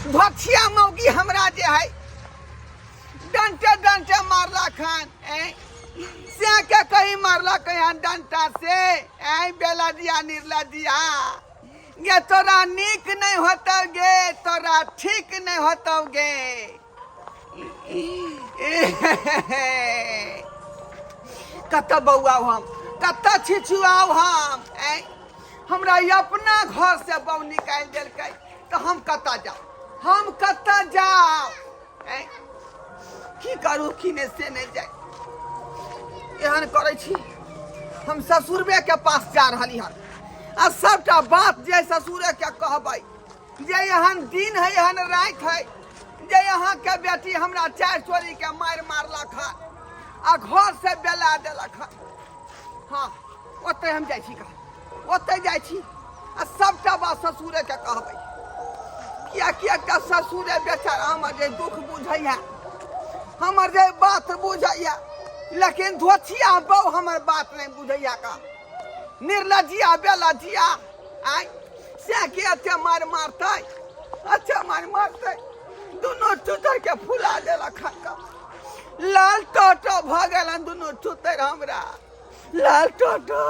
धोथिया मौगी हमरा जे है डंटे डंटे मारलक हन ऐं से के कहीं मारलक हन डंटा से ऐं बेला दिया निर्ला दिया गे तोरा नीक नहीं होतौ गे तोरा ठीक नहीं होतौ गे। कतऽ बौआउ हम, कतऽ छिछुआउ हम? ऐं हमरा ई अपना घर से बौ निकालि देलकै तऽ हम कतऽ जाउ, हम कतऽ जाउ? ऐं की करू की नहि से नहि जाय। एहन करै छी, हम ससुरबे के पास जा रहली हन आ सबटा बात जे ससुरे के कहबै जे एहन दिन है, एहन राति है जे अहाँ के बेटी हमरा चारि चोरी के मारि मारलक हन आ घर से बेला देलक हन। हाँ, ओतै हम जाइ छी, कह ओतै जाइ छी आ सबटा बात ससुरे के कहबै, कियाकि एकटा ससुरे बेचारा हमर जे दुख बुझैया, हमर जे बात बुझैया, लेकिन धोथिया बहू हमर बात नहि बुझैया। का निर्लजिया बेलजिया आय से के एते मारि मारतै, अच्छा मारि मारतै, दुनू चुतर के फुला देलक हन। का लाल टोटो भऽ गेल हन दुनू चुतर हमरा, लाल टोटो।